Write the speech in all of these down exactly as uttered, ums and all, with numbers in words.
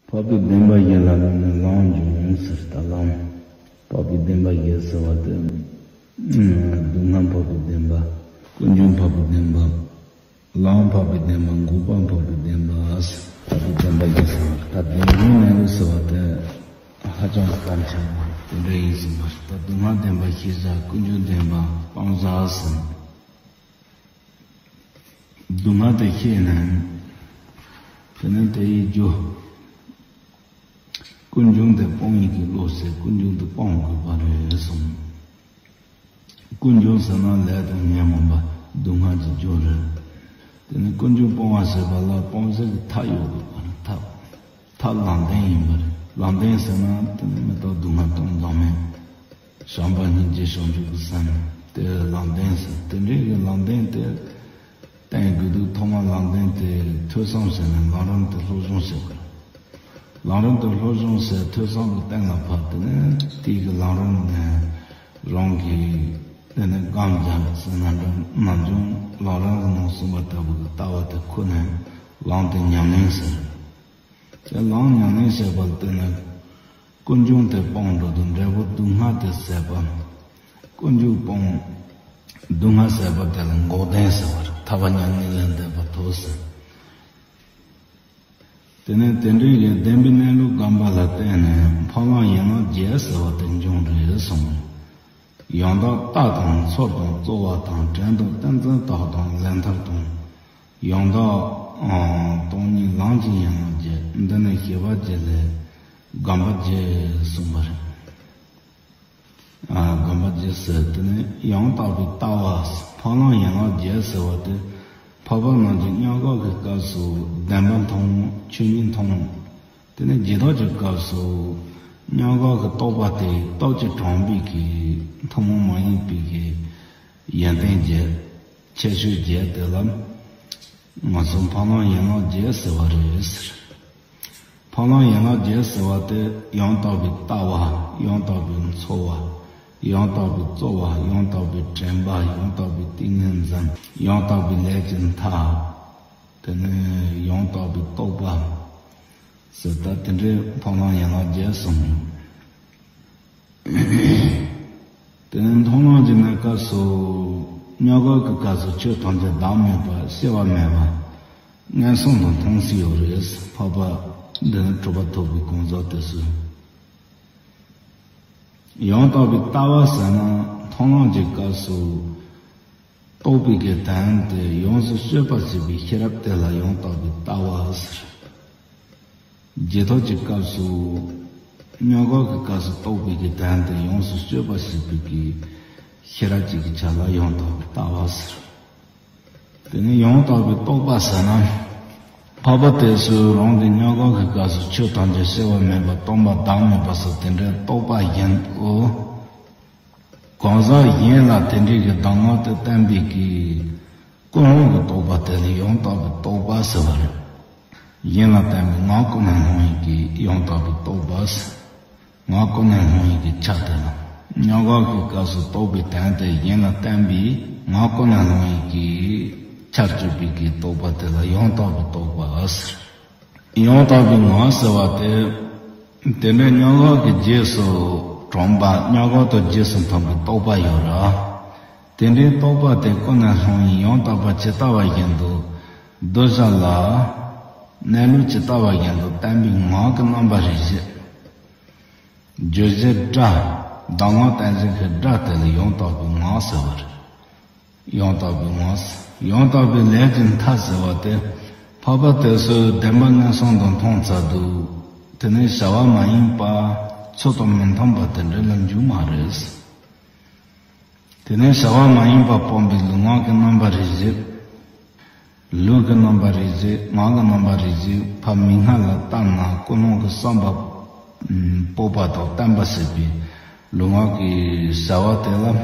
འཕགས་པའི་བདེན་པ་བཞི་ལ་ནི་ལམ་འབྱུང་ཟེར། ད་ལམ། འཕགས་པའི་བདེན་པ་བཞི་ཟེར་བ་དེ། སྡུག་བསྔལ་འཕགས་པའི་བདེན་པ། ཀུན་འབྱུང་འཕགས་པའི་བདེན་པ། ལམ་འཕགས་པའི་བདེན་པ། འགོག་པ་འཕགས་པའི་བདེན་པ། འཕགས་པའི་བདེན་པ་བཞི་ཟེར་བ། ད་བདེན་པའི་གནས་ལུགས་ཟེར་བ་དེ། ཧ་ཅང་གལ་ཆེ་བ་དེ་འདྲ་ཡིན་ཟིན་པ་རེད། ད་སྡུག་བསྔལ་བདེན་པ་ཤེས་བྱ། ཀུན་འབྱུང་བདེན་པ་སྤང་བྱ་ཟེར། སྡུག་བསྔལ་དེ་ཤེས་ནས། དེ་ནས་དེ་ཡི་རྒྱུ། ཀུན་འབྱུང་དེ་སྤོང་ཡིན་གྱི་བློ་ཟེར། ཀུན་འབྱུང་དེ་སྤོང་དགོས་པ་རེད་གསུངས། ཀུན་འབྱུང་ཟེར་ན་ལས་དང་ཉོན་མོངས་པ་སྡུག་བསྔལ་གྱི་རྒྱུ་རེད། དེ་ནས་ཀུན་འབྱུང་སྤོང་བ་ཟེར་བ་ལ་སྤོང་བྱེད་ཀྱི་ཐབས་ཡོད་དགོས་པ་རེད། ཐབས། ཐབས་ལམ་བདེན་ཡིན་པ་རེད། ལམ་བདེན་ཟེར་ན་དེ་ནི་མི་རྟག་སྡུག་བསྔལ་སྟོང་བདག་མེད། བྱམས་པ་སྙིང་རྗེ་བྱང་ཆུབ་ཀྱི་སེམས་དེ་ལམ་བདེན་ཟེར། དེ་འདྲའི་གི་ལམ་བདེན་དེ་བསྟེན་དགོས་འདུག་ཐོག་མར་ལམ་བདེན་དེ་ཐོས་བསམ་ཟེར་ནས་ལམ་རིམ་དེ་སློབ་སྦྱོང་བྱེད་དགོས། ལམ་རིམ་དེ་སློབ་སྦྱོང་ཟེར་ཐོས་བསམ་གྱི་སྟེང་ལ་ཕར་དེ་ནས་དེའི་གི་ལམ་རིམ་ནས་རང་གི་དེ་ནས་སྒོམ་རྒྱག་ཟེར་ན་འདྲ། ནམ་རྒྱུན་ལམ་རིམ་གྱི་ནང་གསུངས་པ་ལྟ་བུ་གི་ལྟ་བ་དེ་ཁོ་ནས་ལམ་དེ་ཉམས་ལེན་ཟེར། དེ་ལམ་ཉམས་ལེན་བྱེད་པར་བརྟེན་ནས་ཀུན་འབྱུང་དེ་སྤོང་འགྲོ་དང་འབྲས་བུ་སྡུག་བསྔལ་དེ་ཟད་པ། ཀུན་འབྱུང་སྤོང་། སྡུག་བསྔལ་ཟད་པ་དེ་ལ་འགོག་བདེན་ཟེར་བ་རེད། ཐར་པ་མྱ་ངན་ལས་འདས་པ་ཐོབ་ཟེར། དེ་ནས་དེ་འདྲའི་གི་བདེན་པའི་གནས་ལུགས་སྒོམ་པ་ལ་བརྟེན་ནས་འཕགས་ལམ་ཡན་ལག་བརྒྱད་ཟེར་བ་དེ་འབྱུང་རེད་གསུངས། ཡང་དག་ལྟ་དང་ཚོར་དང་རྩོལ་བ་དང་། དྲན་དང་ཏིང་འཛིན་དག་དང་ལས་མཐར་ལྟུང་། ཡང་དག་ཨ་སྟོང་ཉིད་ལམ་གྱི་ཡན་ལག་བརྒྱད། འདི་ནི་སྐྱེ་བ་བརྒྱད་ལས་སྒོམ་པ་བརྒྱད་གསུངས་པ་རེད། ཨ་སྒོམ་པ་བརྒྱད་ཟེར། དེ་ནི་ཡང་དག་པའི་ལྟ་བ། འཕགས་ལམ་ཡན་ལག་བརྒྱད་ཟེར་བ་དེ་འཕགས་པ་རྣམས་ཀྱིས་སྙོགས་འགོག་གི་སྐབས་སུ་བདེན་པ་མཐོང་། ཆོས་ཉིད་མཐོང་། དེ་ནས་རྗེས་ཐོབ་ཀྱི་སྐབས་སུ་སྙོགས་འགོག་གི་རྟོག་པ་དེ་སྟོབས་ཀྱིས་དྲངས་པའི་གི་ཐུན་མོང་མ་ཡིན་པའི་གི་ཡོན་ཏན་བརྒྱད། ཁྱད་ཆོས་བརྒྱད་དེ་ལ་ང་ཚོ་འཕགས་ལམ་ཡན་ལག་བརྒྱད་ཟེར་བ་རེད་ཟེར། འཕགས་ལམ་ཡན་ལག་བརྒྱད་ཟེར་བ་དེ་ཡང་དག་པའི་ལྟ་བ། ཡང་དག་པའི་ཚོར་བ། ཡང་དག་པའི་རྩོལ་བ། ཡང་དག་པའི་དྲན་པ། ཡང་དག་པའི་ཏིང་ངེ་འཛིན། ཡང་དག་པའི་ལས་ཀྱི་མཐའ། དེ་ནས་ཡང་དག་པའི་རྟོག་པ། ཟེར་ད་དེ་འདྲའི་འཕགས་ལམ་ཡན་ལག་བརྒྱད་གསུངས་ཡོད། དེ་ནས་མཐོང་ལམ་གྱི་གནས་སྐབས་སུ་སྙོགས་འགོག་གི་སྐབས་སུ་ཆོས་ཐམས་ཅད་བདག་མེད་པ་སྐྱེ་བ་མེད་པ་ངན་སོང་དུ་མཐོང་སྲིད་ཡོད་རེད། འཕགས་པ་འདི་ནི་གྲུབ་པ་ཐོབ་པའི་གང་ཟག་དེ་ཚོས། ཡང་དག་པའི་ལྟ་བ་ཟེར་ན་མཐོང་ལམ་གྱི་སྐབས་སུ་རྟོགས་པའི་གི་དོན་དེ་ཡོངས་སུ་གཅོད་པར་བྱེད་པའི་ཤེས་རབ་དེ་ལ་ཡང་དག་པའི་ལྟ་བ་ཟེར། རྗེས་ཐོབ་ཀྱི་སྐབས་སུ་སྙོགས་འགོག་གི་སྐབས་སུ་རྟོགས་པའི་གི་དོན་དེ་ཡོངས་སུ་གཅོད་པར་བྱེད་པའི་གི་ཤེས་རབ་ཅིག་གི་ཆ་ལ་ཡང་དག་པའི་ལྟ་བ་ཟེར། དེ་ནས་ཡང་དག་པའི་རྟོག་པ་ཟེར་ན། འཕགས་པ་དེ་ཚོས་རང་གི་སྙོགས་འགོག་གི་སྐབས་སུ་ཆོས་ཐམས་ཅད་སྐྱེ་བ་མེད་པ་སྟོང་པ་བདག་མེད་པ་སོགས་དེ་འདྲའི་རྟོག་པ་བཞིན་དུ། གང་ཟག་གཞན་ལ་དེ་འདྲའི་གི་གདམས་ངག་དེ་བསྟན་པའི་གི་ཀུན་སློང་གི་རྟོག་པ་དེ་ལ་ཡང་དག་པའི་རྟོག་པ་ཟེར་བ་རེད། གཞན་ལ་བསྟན་པའི་ངག་ཀུན་ནས་སློང་ཡིན་གྱི་ཡང་དག་པའི་རྟོག་པ་ཟེར། ངག་ཀུན་ནས་སློང་ཡིན་གྱི་ཆ་དེ་ལ། སྙོགས་འགོག་གི་སྐབས་སུ་རྟོགས་པའི་དོན་དེ་གཞན་ལ་བསྟན་པའི་ངག་ཀུན་ནས་སློང་ཡིན་གྱི་ཆར་གཅོད་པའི་གི་རྟོག་པ་དེ་ལ་ཡང་དག་པའི་རྟོག་པ་ཟེར། ཡང་དག་པའི་ངག་ཟེར་བ་དེ། དེ་འདྲའི་སྙོགས་འགོག་གི་རྗེས་སུ་གྲོངས་པ། སྙོགས་འགོག་ཏུ་རྗེས་སུ་མཐུན་པའི་རྟོག་པ་ཡོད་ར། དེ་འདྲའི་རྟོག་པ་དེ་ཀུན་ནས་སློང་ཡིན་ཡང་དག་པ་ཇི་ལྟ་བ་བཞིན་དུ་གདུལ་བྱ་ལ་གནས་ལུགས་ཇི་ལྟ་བ་བཞིན་དུ་བསྟན་པའི་ངག་གི་རྣམ་པ་རིགས་བཞི། བརྗོད་བྱའི་སྒྲ། གདམས་ངག་བསྟན་བྱེད་ཀྱི་སྒྲ་དེ་ལ་ཡང་དག་པའི་ངག་ཟེར་བ་རེད། ཡང་དག་པའི་ངག་ཟེར། ཡང་དག་པའི་ལས་ཀྱི་མཐའ་ཟེར་བ་དེ། འཕགས་པ་དེ་ཚོས་བདེན་པ་མངོན་སུམ་དུ་མཐོང་ཚར་དུས། དེ་ནི་བྱ་བ་མ་ཡིན་པ། ཚུལ་དང་མི་མཐུན་པ་དེ་འདྲ་ལ་འཇུག་མ་རེད། དེ་ནས་བྱ་བ་མ་ཡིན་པ་སྤོང་བའི་ལུས་ངག་གི་རྣམ་པ་རིགས་བཞི། ལུས་ཀྱི་རྣམ་པ་རིགས་བཞི། ངག་གི་རྣམ་པ་རིགས་བཞི། ཕར་མིག་སྔ་ལ་བལྟས་ན་ཀུན་སློང་གི་བསམ་པ་སྤོབས་པ་དང་བརྟན་པ་ཟེར་བའི་ལུས་ངག་གི་བྱ་བ་དེ་ལ།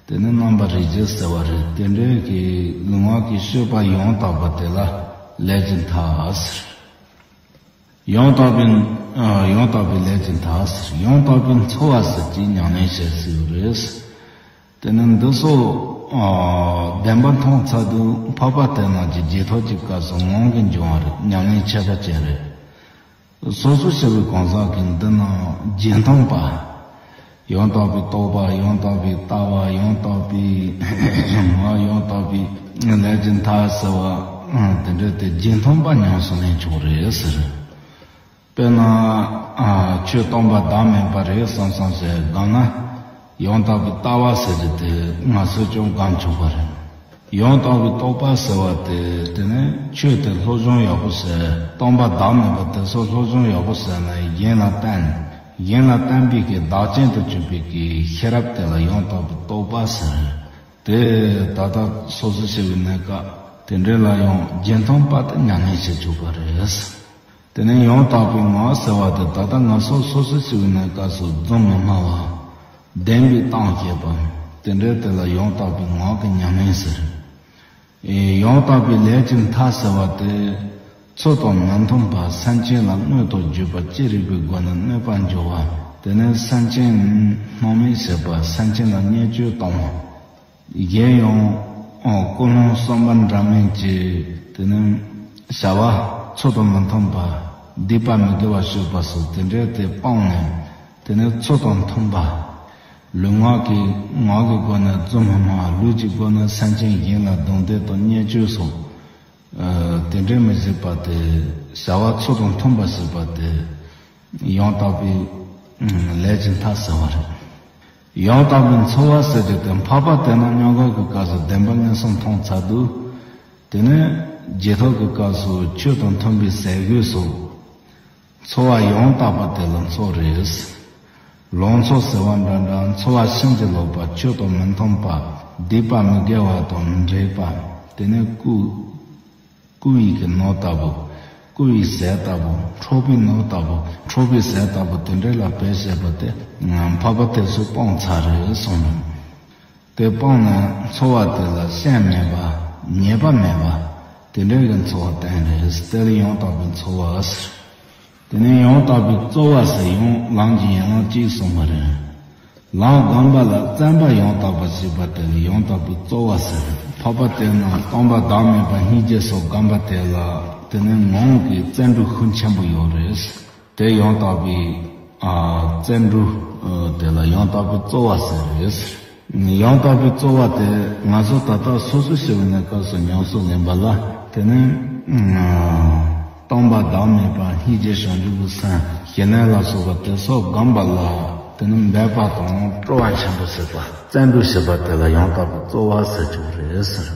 དེ་ནི་རྣམ་པ་རིགས་བཞི་ཟེར་བ་རེད། དེ་འདྲའི་གི་ལུས་ངག་གི་སྤྱོད་པ་ཡང་དག་པ་དེ་ལ་ལས་ཀྱི་མཐའ་ཟེར། ཡང་དག་པའི། ཨ། ཡང་དག་པའི་ལས་ཀྱི་མཐའ་ཟེར། ཡང་དག་པའི་འཚོ་བ་ཟེར་གྱི་ཉམས་ལེན་བྱེད་སྲིད་པ་རེད། དེ་ནི་འདི་ཚོ། ཨ། བདེན་པ་མཐོང་ཚར་དུས་འཕགས་པ་དེ་རྣམས་ཀྱི་རྗེས་ཐོབ་ཀྱི་སྐབས་སུ་ངང་གིས་འབྱུང་བ་རེད། ཉམས་ལེན་ཁྱད་པར་ཅན་རེད། སོ་སོ་ཞེས་པའི་གང་ཟག་གི་འདི་ན་རྗེས་མཐུན་པ། ཡང་དག་པའི་རྟོག་པ། ཡང་དག་པའི་ལྟ་བ། ཡང་དག་པའི་ངག་ཡང་དག་པའི་ལས་ཀྱི་མཐའ་ཟེར་བ། དེ་འདྲ་དེ་རྗེས་མཐུན་པ་ཉམས་སུ་ལེན་ཆོག་རེད་ཟེར། དཔེར་ན། ཆོས་སྟོང་པ་བདག་མེད་པ་རེད་བསམ་བསམ་ཟེར་སྒང་ན། ཡང་དག་པའི་ལྟ་བ་ཟེར་རྒྱུ་དེ་ང་ཚོས་ཀྱང་སྒང་ཆོག་པ་རེད། ཡང་དག་པའི་རྟོག་པ་ཟེར་བ་དེ་དེ་ནི་ཆོས་དེ་སློབ་སྦྱོང་ཡག་པོ་བྱས། སྟོང་པ་བདག་མེད་པ་དེ་ཚོ་སློབ་སྦྱོང་ཡག་པོ་བྱས་ནས་གཞན་ལ་བསྟན། གཞན་ལ་བསྟན་པའི་གི་བདག་རྐྱེན་དུ་གྱུར་པའི་གི་ཤེས་རབ་དེ་ལ་ཡང་དག་པའི་རྟོག་པ་ཟེར། དེ་ད་ལྟ་སོ་སོ་ཞེས་པའི་གནས་སྐབས་དེ་འདྲ་ལ་ཡང་རྗེས་མཐུན་པ་དེ་ཉམས་ལེན་བྱེད་ཆོག་པ་རེད། དེ་ནས་ཡང་དག་པའི་ངག་ཟེར་བ་དེ་ད་ལྟ་ང་ཚོ་སོ་སོ་ཞེས་པའི་གནས་སྐབས་སུ་རྫུན་མི་སྨྲ་བ། བདེན་པའི་གཏམ་བཤད་པ། དེ་འདྲའི་དེ་ལ་ཡང་དག་པའི་ངག་གི་ཉམས་ལེན་ཟེར། ཨེ། ཡང་དག་པའི་ལས་ཀྱི་མཐའ་ཟེར་བ་དེ། ཚུལ་དང་མི་མཐུན་པ་སེམས་ཅན་ལ་གནོད་དུ་གྱུར་པ་ཅི་རིགས་པའི་སྒོ་ནས་གནོད་པར་འགྱུར་བ། དེ་ནས་སེམས་ཅན་སྣང་མེད་བྱེད་པ། སེམས་ཅན་ལ་བརྙས་བཅོས་གཏོང་བ། གཞན་ཡང་། ཨོ། ཀུན་སློང་གསུམ་པ་འདྲ་མིན་གྱི་དེ་ནི་བྱ་བ་ཚུལ་དང་མི་མཐུན་པ། སྡིག་པ་མི་དགེ་བ་སྤྱོད་པ་སོགས་དེ་འདྲའི་དེ་སྤངས་ནས། དེ་ནི་ཚུལ་དང་མཐུན་པ། ལུས་ངག་གི་ངག་གི་སྒོ་ནས་རྫུན་མི་སྨྲ། ལུས་ཀྱི་སྒོ་ནས་སེམས་ཅན་གཞན་ལ་རྡུང་རྡེག་དང་བརྙས་བཅོས་སོགས། ཨ། དེ་འདྲའི་མི་བྱེད་པ་དེ། བྱ་བ་ཚུལ་དང་མཐུན་པ་བྱེད་པ་དེ། ཡང་དག་པའི་ལས་ཀྱི་མཐའ་ཟེར་བ་རེད། ཡང་དག་པའི་འཚོ་བ་ཟེར་རྒྱུ་དེ་འཕགས་པ་དེ་རྣམས་སྙོམས་འཇུག་གི་སྐབས་སུ་བདེན་པ་ངན་སོང་མཐོང་ཚར་དུས། དེ་ནས་རྗེས་ཐོབ་ཀྱི་སྐབས་སུ་ཆོས་དང་མཐུན་པའི་ཟས་གོས་སོགས། འཚོ་བ་ཡང་དག་པ་དེ་ལ་འཚོ་རེས། ལང་ཚོ་ཟེར་བ་འདྲ་འདྲ། འཚོ་བ་ཕྱིན་ཅི་ལོག་པ། ཆོས་དང་མི་མཐུན་པ། སྡིག་པ་མི་དགེ་བ་དང་འདྲེས་པ། དེ་ནས་རྐུ། རྐུ་ཡི་གི་ནོར་ལྟ་བུ། རྐུ་ཡི་ཟས་ལྟ་བུ། འཕྲོག་པའི་ནོར་ལྟ་བུ། འཕྲོག་པའི་ཟས་ལྟ་བུ་དེ་འདྲ་ལ་བེད་སྤྱད་པ་དེ་འཕགས་པ་དེ་ཚོས་སྤངས་ཚར་རེད་གསུངས་ནས། དེ་སྤངས་ནས་འཚོ་བ་དེ་ལ་ཤན་མེད་པ། ཉེས་པ་མེད་པ། དེ་འདྲའི་གི་འཚོ་བ་བསྟན་རེད། དེ་ལ་ཡང་དག་པའི་འཚོ་བ་ཟེར། དེ་ནས་ཡང་དག་པའི་རྩོལ་བ་ཟེར་ཡང་ལམ་གྱི་ཡན་ལག་གཅིག་གསུངས་པ་རེད། ལམ་སྒོམ་པ་ལ་བརྩོན་པ་ཡང་དག་པ་བྱེད་པ་དེ་ལ་ཡང་དག་པའི་རྩོལ་བ་ཟེར། འཕགས་པ་དེ་རྣམས་སྟོང་པ་བདག་མེད་པ་སྙིང་རྗེ་སོགས་སྒོམ་པ་དེ་ལ་དེ་ནས་ངང་གིས་བརྩོན་འགྲུས་ཤུགས་ཆེན་པོ་ཡོད་རེད། དེ་ཡང་དག་པའི། ཨ། བརྩོན་འགྲུས། ཨ། དེ་ལ་ཡང་དག་པའི་རྩོལ་བ་ཟེར་རེད། ཡང་དག་པའི་རྩོལ་བ་དེ་ང་ཚོ་ད་ལྟ་སོ་སོ་ཞེས་པའི་གནས་སྐབས་སུ་ཉམས་སུ་ལེན་པ་ལ། དེ་ནི། ཨ། སྟོང་པ་བདག་མེད་པ། སྙིང་རྗེ་བྱང་ཆུབ་ཀྱི་སེམས། ཞི་གནས་ལ་སོགས་པ་དེ་སོགས་སྒོམ་པ་ལ། དེ་ནི་འབད་པ་དང་སྤྲོ་བ་ཆེན་པོ་བྱེད་པ། བརྩོན་འགྲུས་བྱེད་པ་དེ་ལ་ཡང་དག་པའི་རྩོལ་བ་ཟེར་གྱི་རེད་ཟེར།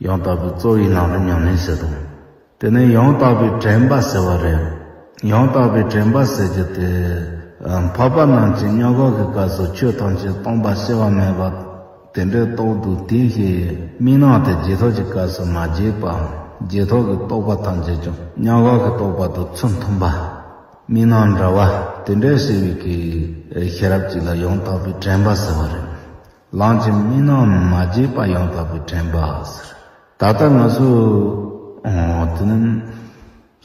ཡང་དག་པའི་རྩོལ་བའི་ནང་དུ་ཉམས་ལེན་བྱེད་དོ། དེ་ནས་ཡང་དག་པའི་དྲན་པ་ཟེར་བ་རེད། ཡང་དག་པའི་དྲན་པ་ཟེར་རྒྱུ་དེ། ཨ། འཕགས་པ་རྣམས་ཀྱིས་སྙོམས་འཇུག་གི་སྐབས་སུ་ཆོས་ཐམས་ཅད་སྟོང་པ་སྐྱེ་བ་མེད་པ་དེ་འདྲའི་རྟོགས་འདུག་དེའི་ཕྱིར་དམིགས་རྣམ་དེ་རྗེས་ཐོབ་ཀྱི་སྐབས་སུ་མ་སྐྱེས་པའམ། རྗེས་ཐོབ་ཀྱི་རྟོགས་པ་ཐམས་ཅད་ཀྱང་སྙོམས་འཇུག་གི་རྟོགས་པ་དང་ཚུལ་མཐུན་པ། དམིགས་རྣམ་འདྲ་བ་དེ་འདྲའི་ཞེས་པའི་གི་ཤེས་རབ་ཅིག་ལ་ཡང་དག་པའི་དྲན་པ་ཟེར་བ་རེད། ལམ་གྱི་དམིགས་རྣམ་མ་སྐྱེས་པ་ཡང་དག་པའི་དྲན་པ་ཟེར། ད་ལྟ་ང་ཚོ། ཨོ། དེ་ནི་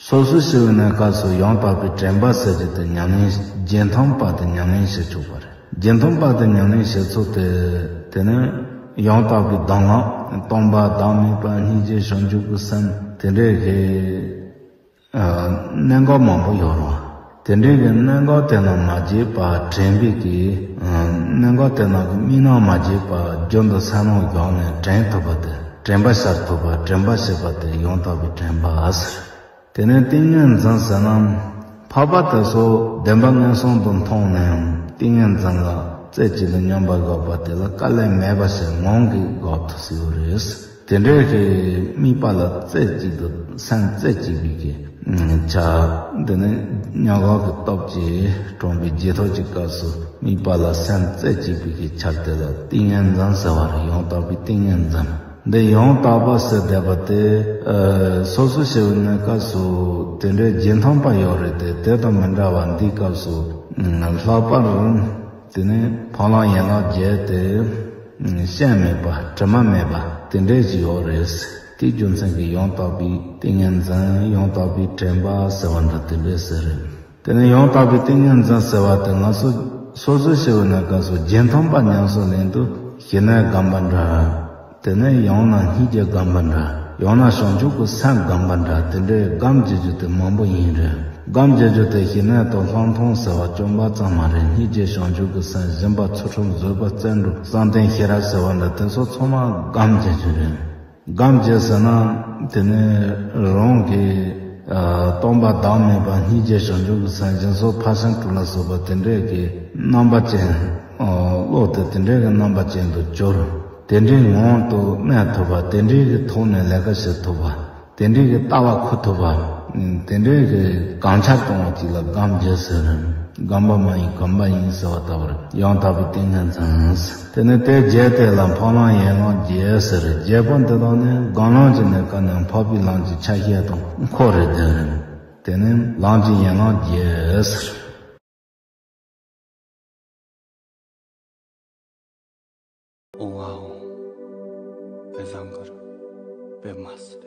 སོ་སོ་ཞེས་པའི་གནས་སྐབས་སུ་ཡང་དག་པའི་དྲན་པ་ཟེར་རྒྱུ་དེ་ཉམས་ལེན། རྗེས་མཐུན་པ་དེ་ཉམས་ལེན་བྱེད་ཆོག་པ་རེད། རྗེས་མཐུན་པ་དེ་ཉམས་ལེན་བྱེད་ཚུལ་དེ། དེ་ནི་ཡང་དག་པའི་གདམས་ངག་སྟོང་པ་བདག་མེད་པ། སྙིང་རྗེ་བྱང་ཆུབ་ཀྱི་སེམས་དེ་འདྲའི་གི། ཨ། གནད་འགག་མང་པོ་ཡོད་རེད། དེ་འདྲའི་གི་གནད་འགག་དེ་རྣམས་མ་སྐྱེས་པ་དྲན་པའི་གི། ཨ། གནད་འགག་དེ་རྣམས་ཀྱི་དམིགས་རྣམ་མ་སྐྱེས་པ་རྒྱུན་དུ་བསམ་བློ་བཞག་ནས་དྲན་ཐུབ་པ་དེ། དྲན་པ་ཤར་ཐུབ་པ། དྲན་པ་ཤེས་པ་དེ་ཡང་དག་པའི་དྲན་པ་ཟེར། དེ་ནས་ཏིང་ངེ་འཛིན་ཟེར་ན། འཕགས་པ་དེ་ཚོ་བདེན་པ་ངན་སོང་དུ་མཐོང་ནའང་ཏིང་ངེ་འཛིན་ལ་རྩེ་གཅིག་ཏུ་སྙོམས་པར་བཞག་པ་དེ་ལ་དཀའ་ལས་མེད་པ་ཞིག་ངང་གིས་འགོག་ཐུབ་སྲིད་ཡོད་རེད། དེ་འདྲའི་གི་དམིགས་པ་ལ་རྩེ་གཅིག་ཏུ་སེམས་རྩེ་གཅིག་པའི་གི་ཆ། དེ་ནི་སྙོམས་འཇུག་གི་སྟོབས་ཀྱིས་དྲངས་པའི་རྗེས་ཐོབ་ཀྱི་སྐབས་སུ་དམིགས་པ་ལ་སེམས་རྩེ་གཅིག་པའི་གི་ཆ་དེ་ལ་ཏིང་ངེ་འཛིན་ཟེར་བ་རེད། ཡང་དག་པའི་ཏིང་ངེ་འཛིན། འདི་ཡང་དག་པ་ཟེར་བསྡད་པ་དེ། ཨ། སོ་སོ་ཞེས་པའི་གནས་སྐབས་སུ་དེ་འདྲའི་རྗེས་མཐུན་པ་ཡོད་རེད་དེ། དེ་དང་མི་འདྲ་བ་འདིའི་སྐབས་སུ། ཨ། ལྷག་པར། དེ་ནས་འཕགས་ལམ་ཡན་ལག་བརྒྱད་དེ། ཨ། ཤན་མེད་པ། དྲི་མ་མེད་པ་དེ་འདྲའི་ཞིག་ཡོད་རེད། དེའི་རྒྱུ་མཚན་གྱིས་ཡང་དག་པའི་ཏིང་ངེ་འཛིན། ཡང་དག་པའི་དྲན་པ་ཟེར་བ་འདྲ་དེ་འདྲའི་ཟེར་རེད། དེ་ནས་ཡང་དག་པའི་ཏིང་ངེ་འཛིན་ཟེར་བ་དེ་ང་ཚོ་སོ་སོ་ཞེས་པའི་གནས་སྐབས་སུ་རྗེས་མཐུན་པ་ཉམས་སུ་ལེན་དུས་ཞི་གནས་སྒོམ་པ་འདྲ། དེ་ནས་ཡང་ན་སྙིང་རྗེ་སྒོམ་པ་འདྲ། ཡང་ན་བྱང་ཆུབ་ཀྱི་སེམས་སྒོམ་པ་འདྲ། དེ་འདྲའི་སྒོམ་བྱེད་རྒྱུ་དེ་མང་པོ་ཡིན་རེད། སྒོམ་བྱེད་རྒྱུ་དེ་ཤེས་ནས་དང་ལྷག་མཐོང་ཟེར་བ་བཅོམ་པ་ཙམ་མ་རེད། སྙིང་རྗེ་བྱང་ཆུབ་ཀྱི་སེམས་སྦྱིན་པ་ཚུལ་ཁྲིམས་བཟོད་པ་བརྩོན་འགྲུས་བསམ་གཏན་ཤེས་རབ་ཟེར་བ་འདྲ། དེ་ཚོ་ཚང་མ་སྒོམ་བྱེད་རྒྱུ་རེད། སྒོམ་བྱེད་ཟེར་ན་དེ་ནི་རང་གི་ཨ་སྟོང་པ་བདག་མེད་པ་སྙིང་རྗེ་བྱང་ཆུབ་ཀྱི་སེམས་སྦྱིན་སོགས་ཕར་ཕྱིན་དྲུག་ལ་སོགས་པ་དེ་འདྲའི་གི་རྣམ་པ་ཅན། ཨ་བློ་དེ་དེ་འདྲའི་གི་རྣམ་པ་ཅན་དུ་གྱུར། དེ་འདྲའི་ངང་དུ་གནས་ཐུབ་པ། དེ་འདྲའི་གི་ཐོག་ནས་ལས་ཀ་བྱེད་ཐུབ་པ། དེ་འདྲའི་གི་ལྟ་བ་འཁུར་ཐུབ་པ། དེ་འདྲའི་གི་གང་ཆར་གཏོང་བ་ཅིག་ལ་སྒོམ་བྱེད་ཟེར། སྒོམ་པ་མ་ཡིན་གོམས་པ་ཡིན་ཟེར་བ་ལྟ་བུར་ཡང་དག་པའི་ཏིང་ངེ་འཛིན། དེ་ནས་དེ་བརྒྱད་དེ་ལ་འཕགས་ལམ་ཡན་ལག་བརྒྱད་ཟེར། བརྒྱད་པོ་འདི་དག་ནི་སྒོམ་ལམ་གྱི་གནས་སྐབས་ནས་འཕགས་པའི་ལམ་གྱི་ཆ་ཤས་དང་འཁོར་རེ་ལྡན། དེ་ནི་ལམ་གྱི་ཡན་ལག་བརྒྱད་ཟེར། ཨོ་ཝའོ། དཔེ་བཟང་གི་རེད། དཔེ་མ་སྲིད།